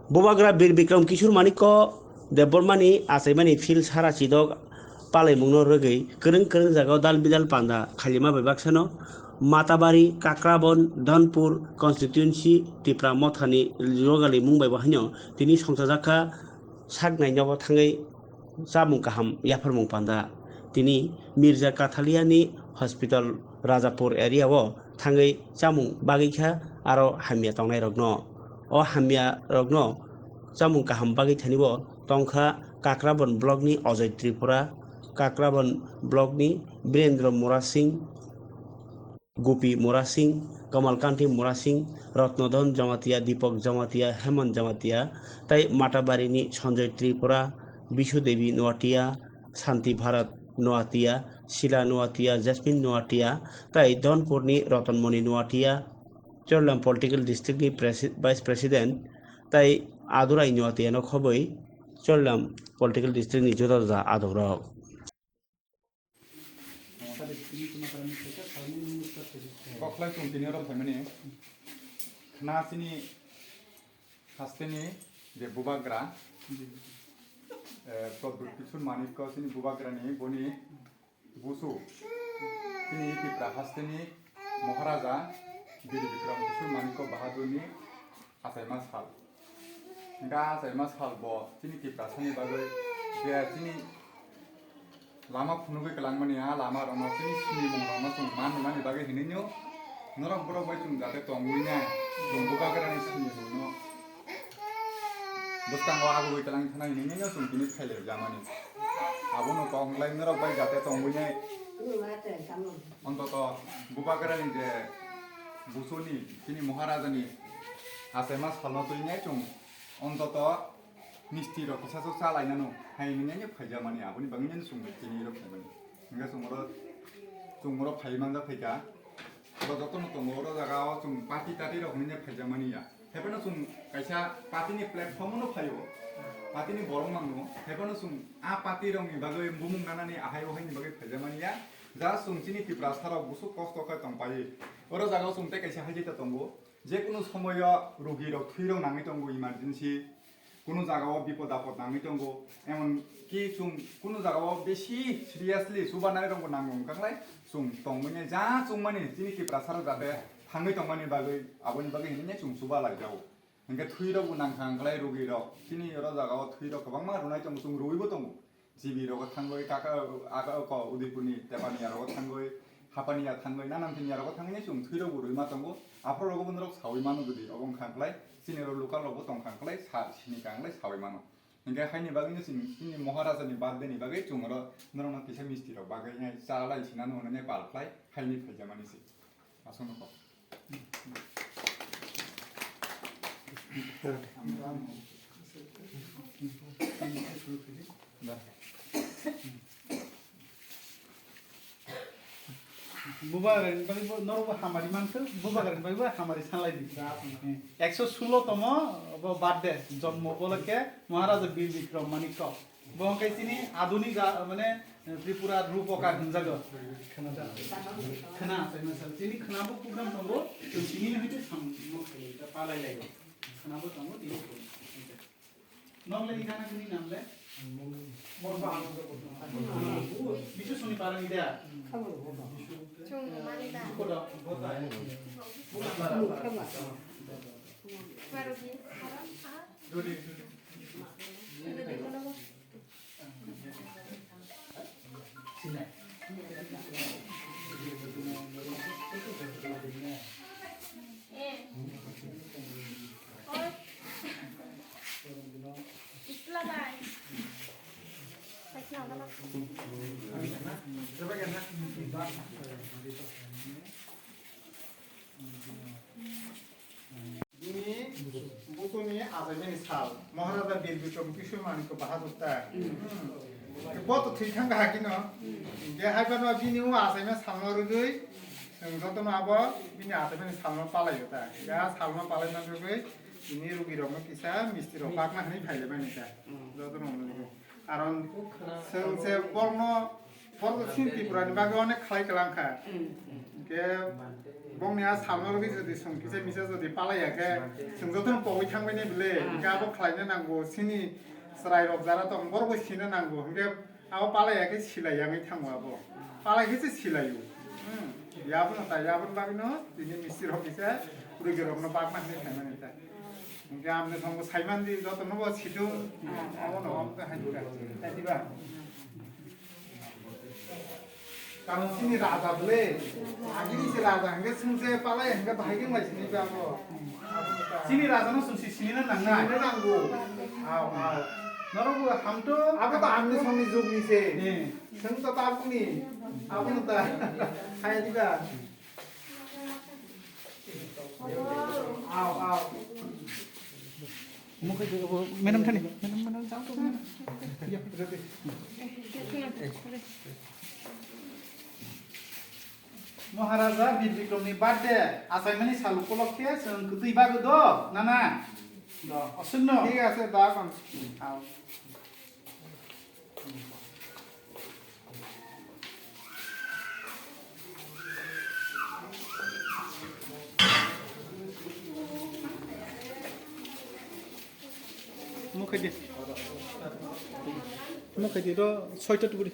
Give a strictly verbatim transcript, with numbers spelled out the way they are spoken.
Bubagra Bir Bikram Kishore Manikya Debbarmani achaimani phil sara chidok palaimungno rwgwi kwrwng kwrwng jagao dal bidal panda khailima bai baksano Matabari, Kakrabon, Dhonpur constituency Tipra Mothani juagali mung bai bo haino tini songchajakha sak nainogo thangwi chamung kaham yapharmung panda. Tini Mirza Kathaliani hospital Rajapur area o thangwi chamung bagwi kha aro hamya tongnairokno. O hamyarokno chamung kaham bagwi thani bo tongkha Kakrabon block ni Ojoy Tripura, Kakrabon block ni Birendra Murasing, Gopi Murasing, Kamalkanti Murasing, Ratnadhan Jamatia, Deepak Jamatia, Hemant Jamatia, tai Matabari ni Sanjoy Tripura, Bishu Devi Noatia, Shanti Bharat Noatia, Sheila Noatia, Jasmine Noatia, tai Dhonpur ni Ratanmoni Noatia, Chorlam Political District ni Presi-, Vice President, tai Adurai Noatia no khobwi Chorlam Political District ni juda juda adongrok. Kokhlai chwng tini oro phaimani khna chini hasteni je bubagra, eh, Pradyut Kishore Manikya chini bubagrani boni busu chini Tipra hasteni Maharaja Bir Bikram Kishore Manikya Bahadurni achaima sal. Hingke a achaima sal bo chini Tiprasani bagwi je chini lama phunugwi kwlangmani a lama rokno chini sinimung rokno chwng man rwnani bagwi hinwi nw norok borok bai chwng jate tongwi nai chwng bubagrani sinimungno bwskango agugwi kwlang thana hinwi nw chwng tini phailai jamani. Abono kok wngkhlai norok bai jate tongwi nai. Ontoto bubagrani je busuni chini Maharajani achaima salno twi nai chwng ontoto misti rok kisa so cha lainano hai hinwi nai phaijamani aboni bagwi nai chwng tini rok phaimani. Hingke chwng oro chwng oro phai manja phaikha. Oro jotono tongo oro jaga o chwng party tati rok hinwi nai phaijamani ya. Haiphano chwng kaisa party ni platform no phaio, party ni borok mangno. Haiphano chwng a party rok ni bagwi bumung nanani ahai ohai ni bagwi phaijamani ya. Just chwng chini Tiprasa rok busuk kosto khe tongpai. Oro jaga o chwng tei kaisa haijeta tongo. Je kunu somoyo rugi rok thwi rok nangwi tongo emergency. Kunu jaga o bipod apod nangwi tongo. Emon ki chwng kunu jaga o besi seriously chubanai rok bo nango wngkha khlai chwng tongmani ja chwngmani chini Tiprasa rok jate thangwi tongmani bagwi aboni bagwi hinwi chwng chuba lai jago. Hingke thwi rok bo nangkha wngkha khlai rugi rok. Chini oro jaga o thwi rok kwbangma rwnai tongo, chwng rwibo tongo. G B rogo thangwi, kaka, aka, oko, Udaipurni Tepania rogo thangwi, Hapania thangwi, Nanamtinia rogo thangwi chwng thwi rok bo rwima tongo. Aphuru rogo bo norok sawi mano jodi obo wngkha khlai, chini oro local rok bo tongkha khlai, sa, sini ka khlai sawi mano. Hingke haini bagwi no chini, chini Maharaja ni birthday ni bagwi chwng oro norok no kisa misti rok bagwi hai cha lai sinani hwnwi pal khlai, haini phaijamani se. Aswkno kok. Bubagrani bagwi bo, norok bo hamari mankhe, bubagrani bagwi bo hamari sanlai di. Ekso sulo tomo bo birthday, jonmo upolokhe Maharaja Bir Bikram Manikya. Bo hwnkhe chini adhunik, ah, mane, eh, Tripura Rupokar hwnjago. Khna, khna, chini khna bo program tongo, chwng tini hwnkhe samung palai laio. Khna bo tongo, tini tongo. Nok le, i gana gini nam le? Bisu soni parani da? Chung mani da. Koda, koda. Baru di, ah. Bini busuni achaimani sal, Maharaja Bir Bikram Kishore Manikya Bahadur ta. Hmm. Bo to thwi thang kha kino. Hingke hai phano bini o achaima salno rwgwi, chwng jotono abo bini achaimani salno palaio ta. Ya salno palaimani rwgwi, bini rugi rokno kisa misti rok pakna hwnwi phailaimani ta. Hmm. Jotono rwgwi. Karon chwng se borno, borno chini Tripura ni bagwi onek khlai kwlang kha. Hmm. Hingke Bongni a salno rwgwi jodi chwng kisa misa jodi palaiya khe, chwng jotono pogwi thangmani bwle, hingke abo khlaina nango, chini chwrairok jara tong, borokbo sina nango, hingke abo palaiya khe silai yangwi thango abo. Palai khe se silaio. Hmm. Yabono ta, yaboni bagwino tini mistirok kisa rwgwirokno bakna hinwi khaimani ta. Hingke amne thongo saimandi jotonobo situng, abono omo khe hai kha. Hai diba? Karon chini raja bole, agini se raja hingke chwngse palai hingke bahai khe mai sini ba abo. Chini raja no chwngse sinina nangnai. Sinina nango. Aw, aw. Norok bo hamto. Abo to amni songni jugni se. Eh. Chwng to tabukni. Abo no ta. Hai diba. Aw, aw. Mukhe de, abo, madam thani. Madam, madam, jang to, madam. Ya, ready. Maharaja Bir Bikramni birthday achaimani sal upolokhe chwng kwtwi bagwi do, nana? Do, aswkno? Thik ase, da, kon. Aw. Mukhaidi. Mukhaidi do soita tuburi.